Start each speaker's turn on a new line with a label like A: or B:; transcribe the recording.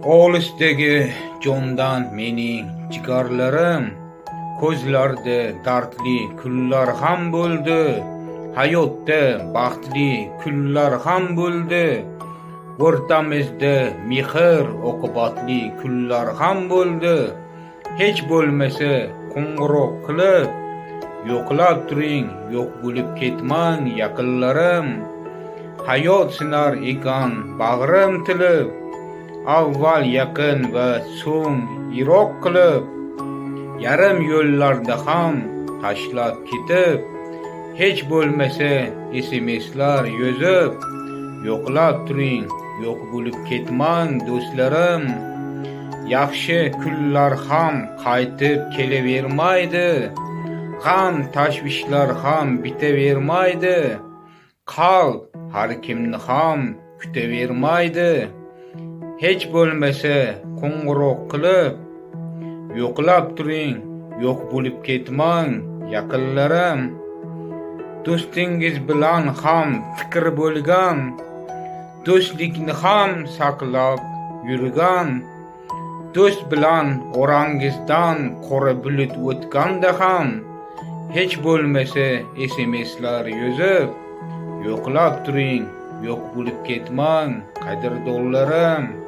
A: Olisdagi jondan mening jigarlarim, ko'zlarda dardli kunlar ham bo'ldi, hayotda baxtli kunlar ham bo'ldi, o'rtamizda mehr oqibatli kunlar ham bo'ldi. Hech bo'lmasa qo'ng'iroq qilib, yo'qlab turing, yo'q bo'lib ketmang, yaqinlarim. Hayot sinar ekan bag'rim tilib, avval yaqin va so'ng yiroq qilib, yarim yo'llarda ham tashlab ketib, hech bo'lmasa SMSlar yozib, yo'qlab turing, yo'q bo'lib ketmang, do'stlarim. Yaxshi kunlar ham qaytib kelavermaydi, g'am tashvishlar ham bitavermaydi, qalb har kimni ham kutavermaydi. Hech bo'lmasa qo'ng'iroq qilib, yo'qlab turing, yo'q bo'lib ketmang, yaqinlarim. Do'stingiz bilan ham fikr bo'lgan, do'stlikni ham saqlab yurgan do'st bilan orangizdan qora bulut o'tganda ham, hech bo'lmasa SMSlar yozib, yo'qlab turing, yo'q bo'lib ketmang, qadrdonlarim.